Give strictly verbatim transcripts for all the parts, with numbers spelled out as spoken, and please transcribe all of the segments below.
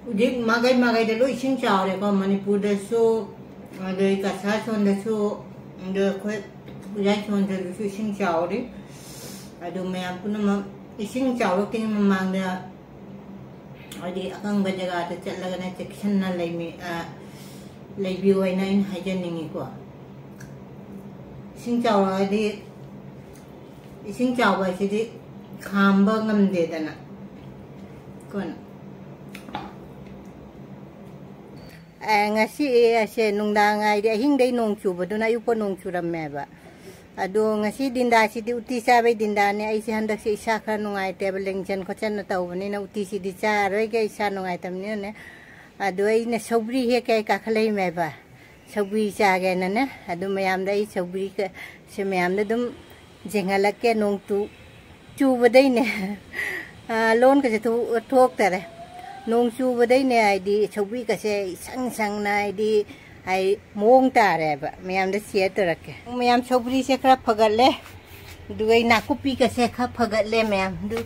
ꯍꯧꯖꯤꯛ ꯃꯥꯏꯀꯩ ꯃꯥꯏꯀꯩꯗ ꯂꯣꯏ ꯏꯁꯤꯡ ꯆꯥꯎꯔꯦꯀꯣ, ꯃꯅꯤꯄꯨꯔꯗꯁꯨ, ꯑꯗꯩ ꯀꯁꯥꯔ ꯁꯣꯟꯗꯁꯨ, ꯑꯗ ꯑꯩꯈꯣꯏ ꯈꯨꯔꯥꯏ ꯁꯣꯟꯗꯁꯨ ꯏꯁꯤꯡ ꯆꯥꯎꯔꯤ꯫ ꯑꯗꯨ ꯃꯌꯥꯝ ꯄꯨꯝꯅꯃꯛ ꯏꯁꯤꯡ ꯆꯥꯎꯔꯛꯇ꯭ꯔꯤꯉꯩ ꯃꯃꯥꯡꯗ, ꯍꯥꯏꯗꯤ, ꯑꯀꯪꯕ ꯖꯒꯥꯗ ꯆꯠꯂꯒꯅ ꯆꯦꯛꯁꯤꯟꯅ ꯂꯩꯃꯤ-, ꯑ, ꯂꯩꯕꯤꯌꯨ ꯍꯥꯏꯅ ꯑꯩꯅ ꯍꯥꯏꯖꯅꯤꯡꯉꯤꯀꯣ꯫ ꯏꯁꯤꯡ ꯆꯥꯎꯔꯛꯑꯗꯤ, ꯏꯁꯤꯡ ꯆꯥꯎꯕ ꯍꯥꯏꯁꯤꯗꯤ ꯈꯥꯝꯕ ꯉꯝꯗꯦꯗꯅ꯫ ꯀꯣꯟꯅ꯫ ꯑꯦ, ꯉꯁꯤ ꯑꯁꯦ ꯅꯨꯡꯗꯥꯡ ꯍꯥꯏꯗꯤ ꯑꯍꯤꯡꯗꯩ ꯅꯣꯡ ꯆꯨꯕꯗꯨꯅ ꯑꯌꯨꯛꯄ ꯅꯣꯡ ꯆꯨꯔꯝꯃꯦꯕ꯫ ꯑꯗꯣ ꯉꯁꯤ ꯗꯤꯟꯗꯥꯁꯤꯗꯤ ꯎꯇꯤ ꯆꯥꯕꯩ ꯗꯤꯟꯗꯥꯅꯦ꯫ ꯑꯩꯁꯦ ꯍꯟꯗꯛꯁꯦ ꯏꯁꯥ ꯈꯔ ꯅꯨꯡꯉꯥꯏꯇꯦꯕ, ꯂꯦꯡꯖꯟ ꯈꯣꯠꯆꯟꯅ ꯇꯧꯕꯅꯤꯅ ꯎꯇꯤꯁꯤꯗꯤ ꯆꯥꯔꯔꯣꯏꯒꯦ, ꯏꯁꯥ ꯅꯨꯡꯉꯥꯏꯇꯕꯅꯤꯅꯅꯦ꯫ ꯑꯗꯣ ꯑꯩꯅ ꯁꯧꯒ꯭ꯔꯤ ꯍꯦꯛꯀꯦ ꯀꯥꯈꯠꯂꯛꯏꯃꯦꯕ꯫ ꯁꯧꯒ꯭ꯔꯤ ꯆꯥꯒꯦꯅꯅꯦ꯫ ꯑꯗꯨ ꯃꯌꯥꯝꯗ ꯑꯩ ꯁꯧꯒ꯭ꯔꯤ ꯀ-, ꯁꯦ ꯃꯌꯥꯝꯗ ꯑꯗꯨꯝ ꯌꯦꯡꯍꯜꯂꯛꯀꯦ꯫ ꯅꯣꯡ ꯇꯨ-, ꯆꯨꯕꯗꯩꯅꯦ꯫ ꯑꯥ, ꯂꯣꯟꯒꯁꯦ ꯊꯣꯛ-, ꯊꯣꯛꯇꯔꯦ꯫ ꯅꯣꯡ ꯆꯨꯕꯗꯩꯅꯦ, ꯍꯥꯏꯗꯤ ꯁꯧꯒ꯭ꯔꯤꯒꯁꯦ ꯏꯁꯪ ꯁꯪꯅ, ꯍꯥꯏꯗꯤ, ꯍꯥꯏ, ꯃꯑꯣꯡ ꯇꯥꯔꯦꯕ꯫ ꯃꯌꯥꯝꯗ share ꯇꯧꯔꯛꯀꯦ꯫ ꯃꯌꯥꯝ, ꯁꯧꯒ꯭ꯔꯤꯁꯦ ꯈꯔ ꯐꯒꯠꯂꯦ꯫ ꯑꯗꯨꯒ ꯑꯩ ꯅꯥꯀꯨꯞꯄꯤꯒꯁꯦ ꯈꯔ ꯐꯒꯠꯂꯦ ꯃꯌꯥꯝ꯫ ꯑꯗꯨ,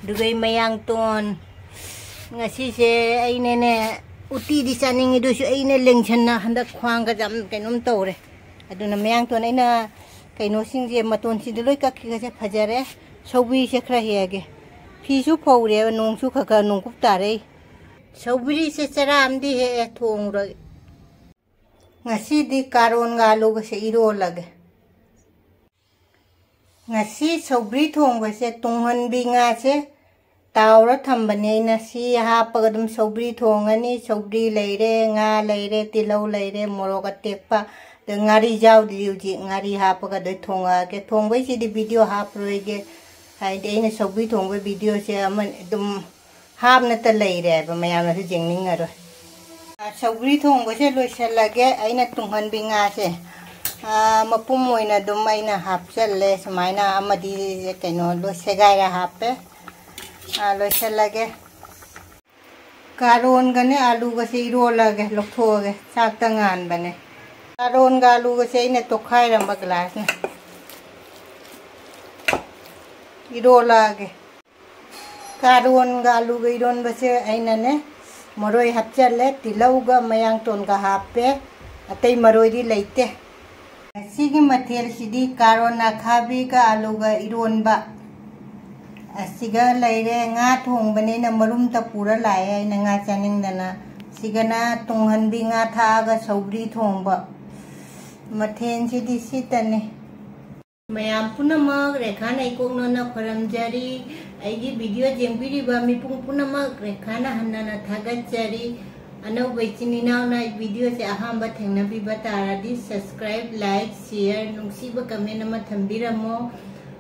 ꯑꯗꯨꯒ ꯑꯩ ꯃꯌꯥꯡꯇꯣꯟ, ꯉꯁꯤꯁꯦ ꯑꯩꯅꯅꯦ, ꯎꯇꯤꯗꯤ ꯆꯥꯅꯤꯡꯉꯤ, ꯑꯗꯨꯁꯨ ꯑꯩꯅ ꯂꯦꯡꯁꯟꯅ ꯍꯟꯗꯛ ꯈ꯭ꯋꯥꯡꯒꯁꯦ ꯌꯥꯝ ꯀꯩꯅꯣꯝ ꯇꯧꯔꯦ꯫ ꯑꯗꯨꯅ ꯃꯌꯥꯡꯇꯣꯟ ꯑꯩꯅ ꯀꯩꯅꯣꯁꯤꯡꯁꯦ, ꯃꯇꯣꯟꯁꯤꯡꯗꯣ ꯂꯣꯏ ꯀꯛꯈꯤꯒꯁꯦ ꯐꯖꯔꯦ꯫ ꯁꯧꯒ꯭ꯔꯤꯁꯦ ꯈꯔ ꯍꯦꯛꯑꯒꯦ꯫ ꯐꯤꯁꯨ ꯐꯧꯔꯦꯕ, ꯅꯣꯡꯁꯨ ꯈꯔ ꯈꯔ ꯅꯣꯡꯀꯨꯞ ꯇꯥꯔꯛꯏ꯫ ꯁꯧꯒ꯭ꯔꯤꯁꯦ ꯆꯔꯥ ꯑꯃꯗꯤ ꯍꯦꯛꯑꯦ, ꯊꯣꯡꯉꯨꯔꯒꯦ꯫ ꯉꯁꯤꯗꯤ ꯀꯥꯔꯣꯟꯒ ꯑꯂꯨꯒꯁꯦ ꯏꯔꯣꯜꯂꯒꯦ꯫ ꯉꯁꯤ ꯁꯧꯒ꯭ꯔꯤ ꯊꯣꯡꯕꯁꯦ ꯇꯨꯡꯍꯟꯕꯤ ꯉꯥꯁꯦ ꯇꯥꯎꯔ ꯊꯝꯕꯅꯦ ꯑꯩꯅ꯫ ꯁꯤ ꯍꯥꯞꯄꯒ ꯑꯗꯨꯝ ꯁꯧꯒ꯭ꯔꯤ ꯊꯣꯡꯉꯅꯤ꯫ ꯁꯧꯒ꯭ꯔꯤ ꯂꯩꯔꯦ, ꯉꯥ ꯂꯩꯔꯦ, ꯇꯤꯜꯍꯧ ꯂꯩꯔꯦ, ꯃꯣꯔꯣꯛ ꯑꯇꯦꯛꯄ, ꯑꯗ ꯉꯥꯔꯤ ꯌꯥꯎꯗ꯭ꯔꯤ ꯍꯧꯖꯤꯛ꯫ ꯉꯥꯔꯤ ꯍꯥꯞꯄꯒ ꯑꯗꯨ ꯊꯣꯡꯉꯛꯑꯒꯦ꯫ ꯊꯣꯡꯕꯩꯁꯤꯗꯤ video ꯍꯥꯞꯄꯔꯣꯏꯒꯦ, ꯍꯥꯏꯗꯤ ꯑꯩꯅ ꯁꯧꯒ꯭ꯔꯤ ꯊꯣꯡꯕ videoꯁꯦ ꯑꯃ ꯑꯗꯨꯝ ꯍꯥꯞꯅꯇ ꯂꯩꯔꯦꯕ, ꯃꯌꯥꯝꯅꯁꯨ ꯌꯦꯡꯅꯤꯡꯉꯔꯣꯏ꯫ ꯑ, ꯁꯧꯒ꯭ꯔꯤ ꯊꯣꯡꯕꯁꯦ ꯂꯣꯏꯁꯤꯜꯂꯒꯦ꯫ ꯑꯩꯅ ꯇꯨꯡꯍꯟꯕꯤ ꯉꯥꯁꯦ, ꯑ, ꯃꯄꯨꯝ ꯑꯣꯏꯅ ꯑꯗꯨꯝ ꯑꯩꯅ ꯍꯥꯞꯆꯜꯂꯦ꯫ ꯁꯨꯃꯥꯏꯅ ꯑꯃꯗꯤ ꯀꯩꯅꯣ ꯂꯣꯏ ꯁꯦꯒꯥꯏꯔ ꯍꯥꯞꯄꯦ꯫ ꯑ, ꯂꯣꯏꯁꯤꯜꯂꯒꯦ꯫ ꯀꯥꯔꯣꯟꯒꯅꯦ ꯑꯂꯨꯒꯁꯦ ꯏꯔꯣꯜꯂꯒꯦ, ꯂꯧꯊꯣꯛꯑꯒꯦ꯫ ꯆꯥꯛꯇ ꯉꯥꯟꯕꯅꯦ꯫ ꯀꯥꯔꯣꯟꯒ ꯑꯂꯨꯒꯁꯦ ꯑꯩꯅ ꯇꯣꯠꯈꯥꯏꯔꯝꯕ glassꯅ꯫ ꯏꯔꯣꯜꯂꯛꯑꯒꯦ꯫ ꯀꯥꯔꯣꯟꯒ ꯑꯂꯨꯒ ꯏꯔꯣꯟꯕꯁꯦ ꯑꯩꯅꯅꯦ, ꯃꯔꯣꯏ ꯍꯥꯞꯆꯜꯂꯦ, ꯇꯤꯜꯍꯧꯒ ꯃꯌꯥꯡꯇꯣꯟꯒ ꯍꯥꯞꯄꯦ, ꯑꯇꯩ ꯃꯔꯣꯏꯗꯤ ꯂꯩꯇꯦ꯫ ꯉꯁꯤꯒꯤ ꯃꯊꯦꯜꯁꯤꯗꯤ ꯀꯥꯔꯣꯟ ꯑꯈꯥꯕꯤꯒ ꯑꯂꯨꯒ ꯏꯔꯣꯟꯕ꯫ ꯑꯁꯤꯒ ꯂꯩꯔꯦ, ꯉꯥ ꯊꯣꯡꯕꯅꯤꯅ ꯃꯔꯨꯝꯇ ꯄꯨꯔ ꯂꯥꯛꯑꯦ ꯑꯩꯅ ꯉꯥ ꯆꯥꯅꯤꯡꯗꯅ꯫ ꯁꯤꯒꯅ ꯇꯨꯡꯍꯟꯕꯤ ꯉꯥ ꯊꯥꯛꯑꯒ ꯁꯧꯒ꯭ꯔꯤ ꯊꯣꯡꯕ꯫ ꯃꯊꯦꯜꯁꯤꯗꯤ ꯁꯤꯇꯅꯤ꯫ ꯃꯌꯥꯝ ꯄꯨꯝꯅꯃꯛ ꯔꯦꯈꯥꯅ ꯏꯀꯣꯛꯅꯣꯅ ꯈꯣꯏꯔꯝꯖꯔꯤ꯫ ꯑꯩꯒꯤ ꯚꯤꯗꯤꯑꯣ ꯌꯦꯡꯕꯤꯔꯤꯕ ꯃꯤꯄꯨꯝ ꯄꯨꯝꯅꯃꯛ ꯔꯦꯈꯥꯅ ꯍꯟꯅꯅ ꯊꯥꯒꯠꯆꯔꯤ꯫ ꯑꯅꯧꯕ ꯏꯆꯤꯟ ꯏꯅꯥꯎꯅ ꯑꯩ ꯚꯤꯗꯤꯑꯣꯁꯦ ꯑꯍꯥꯟꯕ ꯊꯦꯡꯅꯕꯤꯕ ꯇꯥꯔꯗꯤ subscribe, like, share, ꯅꯨꯡꯁꯤꯕ comment ꯑꯃ ꯊꯝꯕꯤꯔꯝꯃꯣ꯫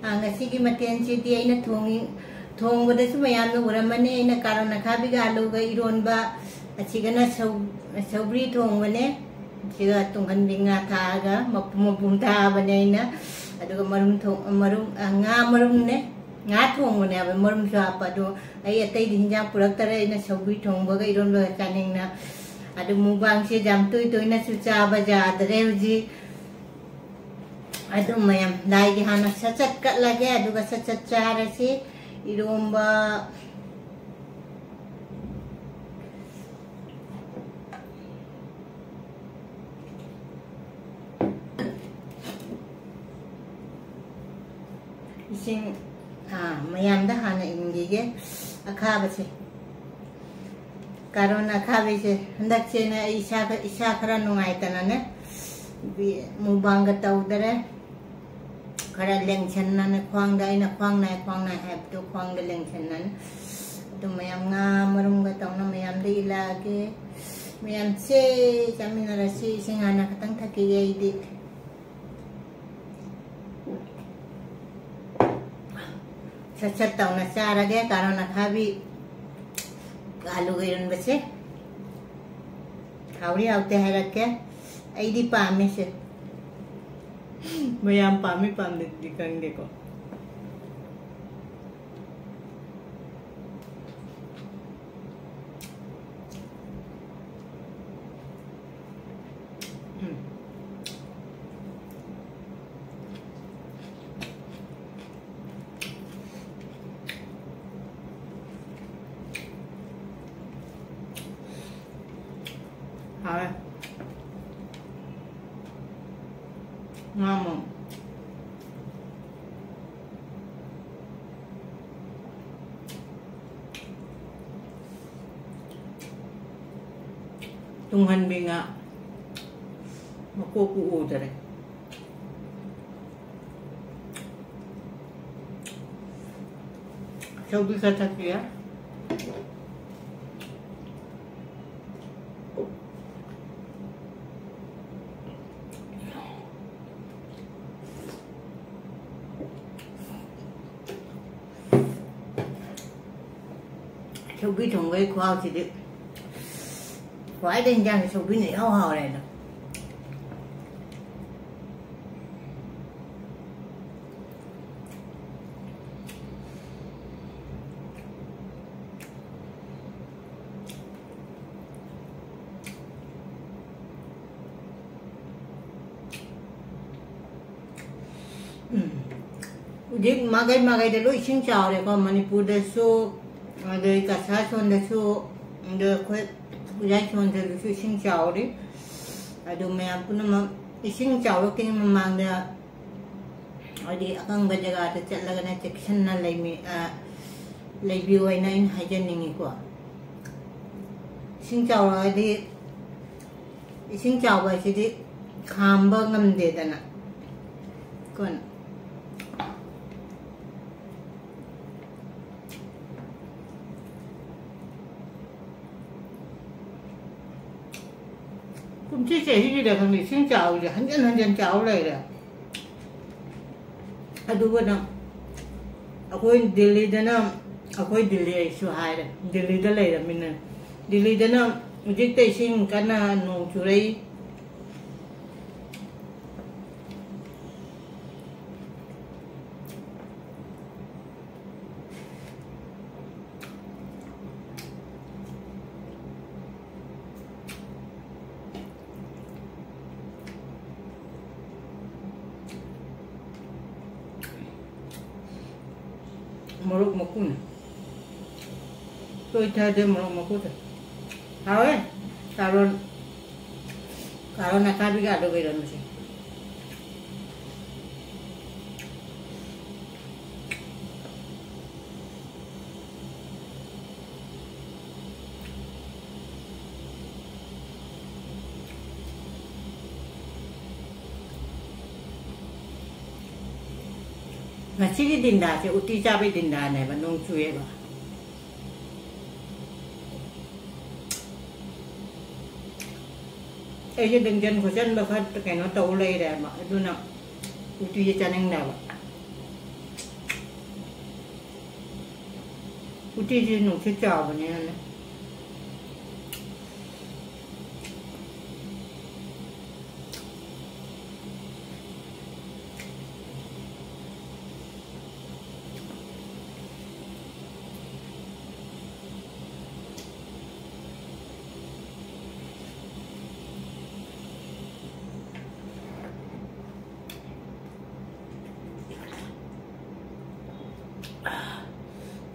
ꯑ, ꯉꯁꯤꯒꯤ ꯃꯊꯦꯜꯁꯤꯗꯤ ꯑꯩꯅ ꯊꯣꯡꯉꯤ, ꯊꯣꯡꯕꯗꯁꯨ ꯃꯌꯥꯝꯅ ꯎꯔꯝꯃꯅꯤ꯫ ꯑꯩꯅ ꯀꯥꯔꯣꯟ ꯑꯈꯥꯕꯤꯒ ꯑꯂꯨꯒ ꯏꯔꯣꯟꯕ, ꯑꯁꯤꯒꯅ ꯁꯧ-, ꯁꯧꯒ꯭ꯔꯤ ꯊꯣꯡꯕꯅꯦ꯫ ꯁꯤꯒ ꯇꯨꯡꯍꯟꯕꯤ ꯉꯥ ꯊꯥꯛꯑꯒ ꯃꯄꯨꯝ ꯃꯄꯨꯝ ꯊꯥꯛꯑꯕꯅꯦ ꯑꯩꯅ꯫ ꯑꯗꯨꯒ ꯃꯔꯨꯝ ꯊꯣꯡ-, ꯃꯔꯨꯝ, ꯑ, ꯉꯥ ꯃꯔꯨꯝꯅꯦ꯫ ꯉꯥ ꯊꯣꯡꯕꯅꯦ ꯍꯥꯏꯕ, ꯃꯔꯨꯝꯁꯨ ꯍꯥꯞꯄ꯫ ꯑꯗꯣ ꯑꯩ ꯑꯇꯩꯗꯤ ꯍꯤꯟꯖꯥꯡ ꯄꯨꯔꯛꯇꯔꯦ꯫ ꯑꯩꯅ ꯁꯧꯒ꯭ꯔꯤ ꯊꯣꯡꯕꯒ ꯏꯔꯣꯟꯕꯒ ꯆꯥꯅꯤꯡꯅ꯫ ꯑꯗꯨ ꯃꯨꯛꯕꯥꯡꯁꯦ ꯌꯥꯝ ꯇꯣꯏ ꯇꯣꯏꯅꯁꯨ ꯆꯥꯕ ꯌꯥꯗ꯭ꯔꯦ ꯍꯧꯖꯤꯛ꯫ ꯑꯗꯨ ꯃꯌꯥꯝ ꯂꯥꯏꯒꯤ ꯍꯥꯟꯅ ꯁꯠ ꯁꯠ ꯀꯠꯂꯒꯦ, ꯑꯗꯨꯒ ꯁꯠ ꯁꯠ ꯆꯥꯔꯁꯤ꯫ ꯏꯔꯣꯝꯕ, ꯏꯁꯤꯡ, ꯑꯥ, ꯃꯌꯥꯝꯗ ꯍꯥꯟꯅ ꯏꯟꯈꯤꯒꯦ ꯑꯈꯥꯕꯁꯦ꯫ ꯀꯥꯔꯣꯟ ꯑꯈꯥꯕꯤꯁꯦ ꯍꯟꯗꯛꯁꯦꯅ ꯑꯩ ꯏꯁꯥ ꯈ-, ꯏꯁꯥ ꯈꯔ ꯅꯨꯡꯉꯥꯏꯇꯅꯅꯦ, ꯕꯤ-, ꯃꯨꯛꯕꯥꯡꯒ ꯇꯧꯗꯔꯦ꯫ ꯈꯔ ꯂꯦꯡꯁꯟꯅꯅꯦ ꯈ꯭ꯋꯥꯡꯗ, ꯑꯩꯅ ꯈ꯭ꯋꯥꯡ ꯅꯥꯏ, ꯈ꯭ꯋꯥꯡ ꯅꯥꯏ ꯍꯥꯏꯕꯗꯣ ꯈ꯭ꯋꯥꯡꯗ ꯂꯦꯡꯁꯟꯅꯅꯤ꯫ ꯑꯗꯨ ꯃꯌꯥꯝ ꯉꯥ ꯃꯔꯨꯝꯒ ꯇꯧꯅ ꯃꯌꯥꯝꯗ ꯏꯜꯂꯛꯑꯒꯦ꯫ ꯃꯌꯥꯝꯁꯦ ꯆꯥꯃꯤꯟꯅꯔꯁꯤ꯫ ꯏꯁꯤꯡ ꯍꯥꯟꯅ ꯈꯤꯇꯪ ꯊꯛꯈꯤꯒꯦ ꯑꯩꯗꯤ꯫ ꯁꯠ ꯁꯠ ꯇꯧꯅ ꯆꯥꯔꯒꯦ ꯀꯥꯔꯣꯟ ꯑꯈꯥꯕꯤ ꯑꯂꯨꯒ ꯏꯔꯣꯟꯕꯁꯦ꯫ ꯍꯥꯎꯔꯤ ꯍꯥꯎꯇꯦ ꯍꯥꯏꯔꯛꯀꯦ꯫ ꯑꯩꯗꯤ ꯄꯥꯝꯃꯦ ꯁꯦ꯫ ꯃꯌꯥꯝ ꯄꯥꯝꯃꯤ ꯄꯥꯝꯗꯦꯗꯤ ꯈꯪꯗꯦꯀꯣ꯫ ꯎꯝ꯫ ꯍꯥꯎꯋꯦ꯫ ꯉꯥꯃꯨ꯫ ꯇꯨꯡꯍꯟꯕꯤ ꯉꯥ꯫ ꯃꯀꯣꯛꯄꯨ ꯎꯗꯔꯦ꯫ ꯁꯧꯒ꯭ꯔꯤ ꯈꯔ ꯊꯛꯀꯦ꯫ ꯁꯧꯒ꯭ꯔꯤ ꯊꯣꯡꯕꯒꯤ ꯈꯨꯍꯥꯎꯁꯤꯗꯤ ꯈ꯭ꯋꯥꯏꯗꯒꯤ ꯏꯟꯖꯥꯡꯁꯦ ꯁꯧꯒ꯭ꯔꯤꯅ ꯏꯍꯥꯎ ꯍꯥꯎꯔꯦ ꯑꯗꯣ꯫ ꯎꯝ꯫ ꯍꯧꯖꯤꯛ ꯃꯥꯏꯀꯩ ꯃꯥꯏꯀꯩꯗ ꯂꯣꯏ ꯏꯁꯤꯡ ꯆꯥꯎꯔꯦꯀꯣ, ꯃꯅꯤꯄꯨꯔꯗꯁꯨ, ꯑꯗꯩ ꯀꯁꯥꯔ ꯁꯣꯟꯗꯁꯨ, ꯑꯗ ꯑꯩꯈꯣꯏ ꯈꯨꯔꯥꯏ ꯁꯣꯟꯗꯁꯨ ꯏꯁꯤꯡ ꯆꯥꯎꯔꯤ꯫ ꯑꯗꯨ ꯃꯌꯥꯝ ꯄꯨꯝꯅꯃꯛ ꯏꯁꯤꯡ ꯆꯥꯎꯔꯛꯇ꯭ꯔꯤꯉꯩ ꯃꯃꯥꯡꯗ ꯍꯥꯏꯗꯤ ꯑꯀꯪꯕ ꯖꯒꯥꯗ ꯆꯠꯂꯒꯅ ꯆꯦꯛꯁꯤꯟꯅ ꯂꯩꯃꯤ-, ꯑ, ꯂꯩꯕꯤꯌꯨ ꯍꯥꯏꯅ ꯑꯩꯅ ꯍꯥꯏꯖꯅꯤꯡꯉꯤꯀꯣ꯫ ꯏꯁꯤꯡ ꯆꯥꯎꯔꯛꯑꯗꯤ, ꯏꯁꯤꯡ ꯆꯥꯎꯕ ꯍꯥꯏꯁꯤꯗꯤ ꯈꯥꯝꯕ ꯉꯝꯗꯦꯗꯅ꯫ ꯀꯣꯟ-, ꯀꯨꯝꯁꯤ ꯆꯍꯤꯒꯤꯗ ꯈꯪꯗꯦ, ꯏꯁꯤꯡ ꯆꯥꯎꯔꯤꯁꯦ ꯍꯟꯖꯟ ꯍꯟꯖꯟ ꯆꯥꯎ ꯂꯩꯔꯦ꯫ ꯑꯗꯨꯒꯅ ꯑꯩꯈꯣꯏ ꯗꯤꯜꯂꯤꯗꯅ, ꯑꯩꯈꯣꯏ ꯗꯤꯜꯂꯤ ꯑꯩꯁꯨ ꯍꯥꯏꯔꯦ, ꯗꯤꯜꯂꯤꯗ ꯂꯩꯔꯃꯤꯅ, ꯗꯤꯜꯂꯤꯗꯅ ꯍꯧꯖꯤꯛꯇ ꯏꯁꯤꯡ ꯀꯟꯅ ꯅꯣꯡ ꯆꯨꯔꯛꯏ꯫ ꯃꯣꯔꯣꯛ ꯃꯀꯨꯅ ꯇꯣꯏ ꯊꯥꯗꯦ, ꯃꯣꯔꯣꯛ ꯃꯀꯨꯗ ꯍꯥꯎꯋꯦ꯫ ꯀꯥꯔꯣꯟ ꯀꯥꯔꯣꯠ ꯑꯈꯥꯕꯤꯒ ꯑꯂꯨꯒ ꯏꯔꯣꯟꯕꯁꯦ꯫ ꯉꯁꯤꯒꯤ ꯗꯤꯟꯗꯥꯁꯦ ꯎꯇꯤ ꯆꯥꯕꯩ ꯗꯤꯟꯗꯥꯅꯦꯕ, ꯅꯣꯡ ꯆꯨꯏꯌꯦꯕ꯫ ꯑꯩꯁꯦ ꯗꯤꯡꯖꯟ ꯈꯣꯠꯆꯟꯕ ꯈꯔ ꯀꯩꯅꯣ ꯇꯧ ꯂꯩꯔꯦꯕ, ꯑꯗꯨꯅ ꯎꯇꯤꯁꯦ ꯆꯥꯅꯤꯡꯗꯦꯕ꯫ ꯎꯇꯤꯁꯦ ꯅꯨꯡꯁꯤꯠ ꯆꯥꯎꯕꯅꯤꯅꯅꯦ꯫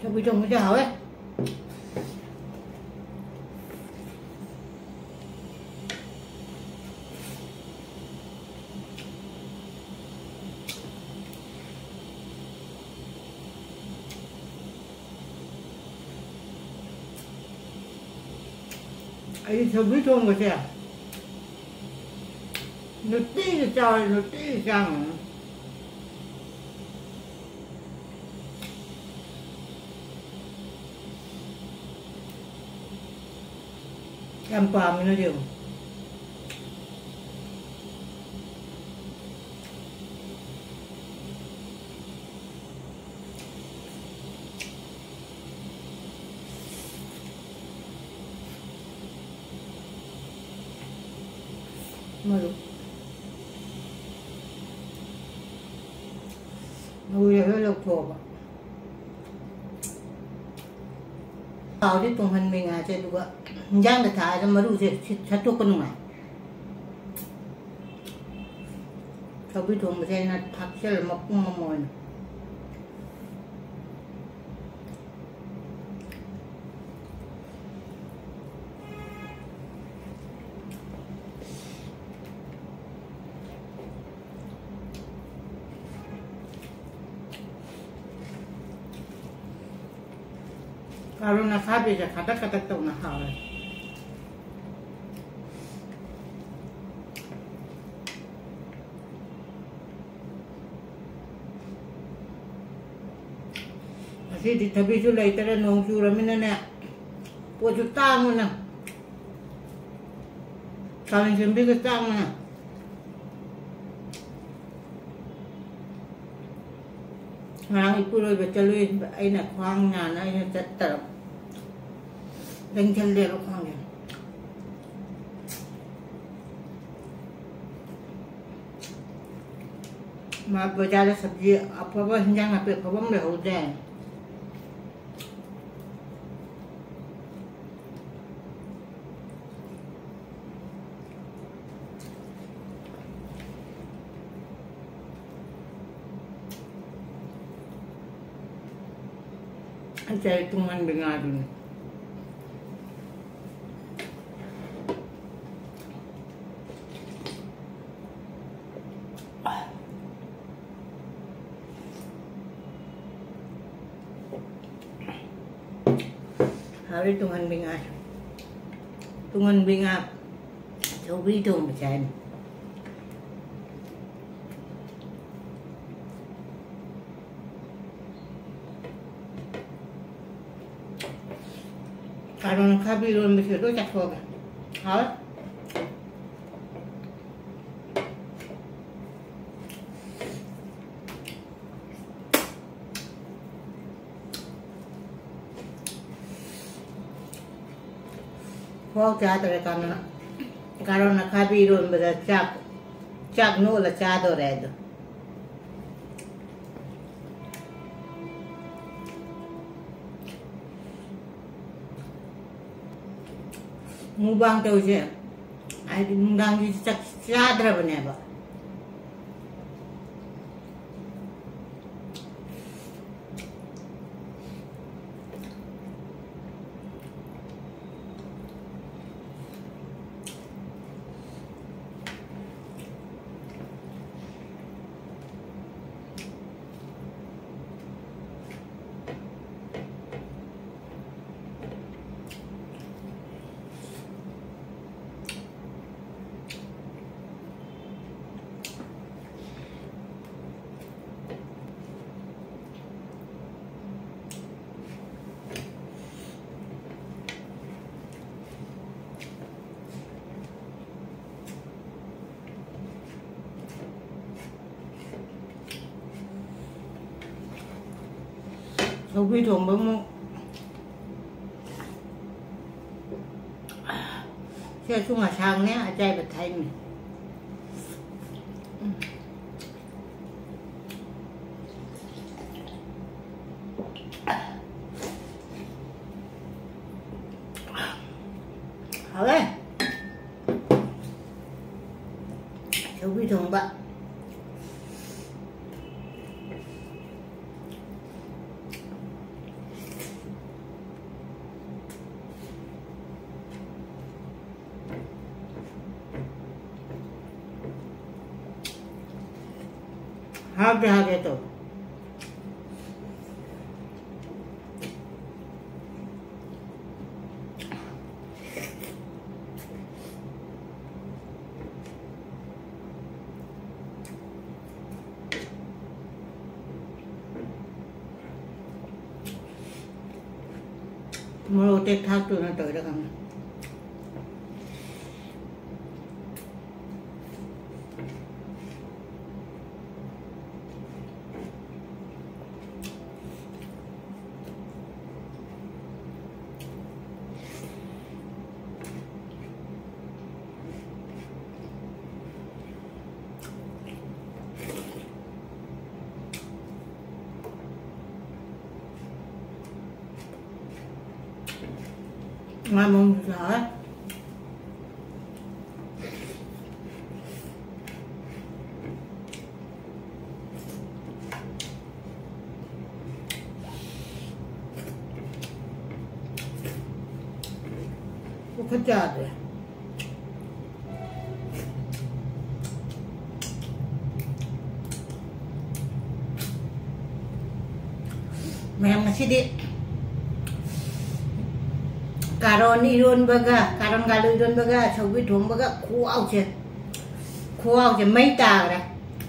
ꯁꯧꯒ꯭ꯔꯤ ꯊꯣꯡꯕꯁꯦ ꯍꯥꯎꯋꯦ꯫ ꯑꯩ ꯁꯧꯒ꯭ꯔꯤ ꯊꯣꯡꯕꯁꯦ ꯅꯨꯡꯇꯤꯒꯤ ꯆꯥꯎꯔꯦ, ꯅꯨꯡꯇꯤꯒꯤ ꯆꯥꯡ꯫ ꯌꯥꯝ ꯄꯥꯝꯃꯤꯅ ꯌꯦꯡꯉꯨ꯫ ꯃꯔꯨ꯫ ꯃꯔꯨ ꯂꯣꯏ ꯂꯧꯊꯣꯛꯑꯕ꯫ ꯊꯥꯎꯗꯤ ꯇꯨꯡꯍꯟꯕꯤ ꯉꯥꯁꯦ, ꯑꯗꯨꯒ ꯏꯟꯖꯥꯡꯗ ꯊꯥꯛꯑꯒ ꯃꯔꯨꯁꯦ ꯁꯤ-, ꯁꯠꯇꯣꯛꯄ ꯅꯨꯡꯉꯥꯏ꯫ ꯁꯧꯒ꯭ꯔꯤ ꯊꯣꯡꯕꯁꯦ ꯑꯩꯅ ꯊꯥꯛꯆꯜꯂ ꯃꯄꯨꯝ ꯑꯃ ꯑꯣꯏꯅ꯫ ꯀꯥꯔꯣꯟ ꯑꯈꯥꯕꯤꯁꯦ ꯈꯥꯇꯛ ꯈꯥꯇꯛ ꯇꯧꯅ ꯍꯥꯎꯋꯦ꯫ ꯉꯁꯤꯗꯤ ꯊꯕꯤꯁꯨ ꯂꯩꯇꯔꯦ, ꯅꯣꯡ ꯆꯨꯔꯃꯤꯅꯅꯦ, ꯄꯣꯠꯁꯨ ꯇꯥꯡꯕꯅ, ꯈꯥꯃꯦꯟ ꯑꯁꯤꯟꯕꯤꯒ ꯇꯥꯡꯕꯅ꯫ ꯉꯔꯥꯡ ꯏꯄꯨꯔꯣꯏꯕ ꯆꯠꯂꯨꯏ, ꯑꯩꯅ ꯈ꯭ꯋꯥꯡ ꯅꯥꯅ ꯑꯩꯅ ꯆꯠꯇꯔꯕ꯫ ꯂꯦꯡꯁꯜꯂꯦꯕ ꯈ꯭ꯋꯥꯡꯁꯦ꯫ ꯃꯥ ꯕꯖꯥꯔꯗ ꯁꯕꯖꯤ ꯑꯐꯕ, ꯍꯤꯟꯖꯥꯡ ꯅꯥꯄꯤ ꯑꯐꯕ ꯑꯃ ꯂꯩꯍꯧꯗꯦ꯫ ꯑꯩꯁꯦ ꯇꯨꯡꯍꯟꯕꯤ ꯉꯥꯗꯨꯅꯤ꯫ ꯍꯥꯎꯔꯦ ꯇꯨꯡꯍꯟꯕꯤ ꯉꯥ꯫ ꯇꯨꯡꯍꯟꯕꯤ ꯉꯥ ꯁꯧꯒ꯭ꯔꯤ ꯊꯣꯡꯕ ꯆꯥꯏꯅꯤ꯫ ꯀꯥꯔꯣꯟ ꯑꯈꯥꯕꯤ ꯏꯔꯣꯟꯕꯁꯦ ꯂꯣꯏ ꯆꯥꯊꯣꯛꯑꯒꯦ꯫ ꯍꯥꯎꯋꯦ꯫ ꯈꯨꯍꯥꯎ ꯆꯥꯗ꯭ꯔꯦ ꯀꯥꯔꯣꯟ, ꯀꯥꯔꯣꯟ ꯑꯈꯥꯕꯤ ꯏꯔꯣꯟꯕꯗ ꯆꯥꯛ, ꯆꯥꯛ ꯅꯣꯛꯑꯂ ꯆꯥꯗꯣꯔꯦ ꯑꯗꯣ꯫ ꯃꯨꯛꯕꯥꯡ ꯇꯧꯔꯤꯁꯦ ꯍꯥꯏꯗꯤ ꯅꯨꯡꯗꯥꯡꯒꯤ ꯆꯥꯛ ꯆꯥꯗ꯭ꯔꯕꯅꯦꯕ꯫ ꯁꯧꯒ꯭ꯔꯤ ꯊꯣꯡꯕ ꯑꯃꯨꯛ꯫ ꯁꯤꯁꯨ ꯉꯁꯥꯡꯅꯦ, ꯑꯆꯥꯏꯕ ꯊꯥꯏꯃꯤ꯫ ꯎꯝ꯫ ꯍꯥꯎꯋꯦ꯫ ꯁꯧꯒ꯭ꯔꯤ ꯊꯣꯡꯕ꯫ ꯍꯥꯎꯗꯤ ꯍꯥꯎꯒꯦ ꯇꯧ꯫ ꯃꯣꯔꯣꯛ ꯑꯇꯦꯛ ꯊꯥꯛꯇꯣꯏꯅ ꯇꯧꯔꯤꯔ ꯈꯪꯗꯦ꯫ ꯉꯥ ꯃꯔꯨꯝꯁꯨ ꯍꯥꯎꯋꯦ꯫ ꯄꯨꯈꯠ ꯌꯥꯗ꯭ꯔꯦ꯫ ꯃꯌꯥꯝ ꯉꯁꯤꯗꯤ ꯀꯥꯔꯣꯟ ꯏꯔꯣꯟꯕꯒ, ꯀꯥꯔꯣꯟ ꯉꯥꯂꯨ ꯏꯔꯣꯟꯕꯒ ꯁꯧꯒ꯭ꯔꯤ ꯊꯣꯡꯕꯒ ꯈꯨꯍꯥꯎꯁꯦ, ꯈꯨꯍꯥꯎꯁꯦ ꯃꯩ ꯇꯥꯈ꯭ꯔꯦ꯫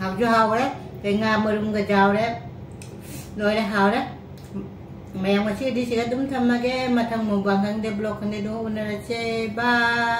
ꯍꯥꯎꯁꯨ ꯍꯥꯎꯔꯦ꯫ ꯑꯗꯩ ꯉꯥ ꯃꯔꯨꯝꯒ ꯌꯥꯎꯔꯦ꯫ ꯂꯣꯏꯔꯦ, ꯍꯥꯎꯔꯦ꯫ ꯃꯌꯥꯝ ꯉꯁꯤꯒꯤꯗꯤ ꯁꯤꯗ ꯑꯗꯨꯝ ꯊꯝꯃꯒꯦ꯫ ꯃꯊꯪ mukbang ꯈꯪꯗꯦ, vlog ꯈꯪꯗꯦ, ꯑꯗꯨꯝ ꯎꯅꯔꯁꯦ꯫ Bye꯫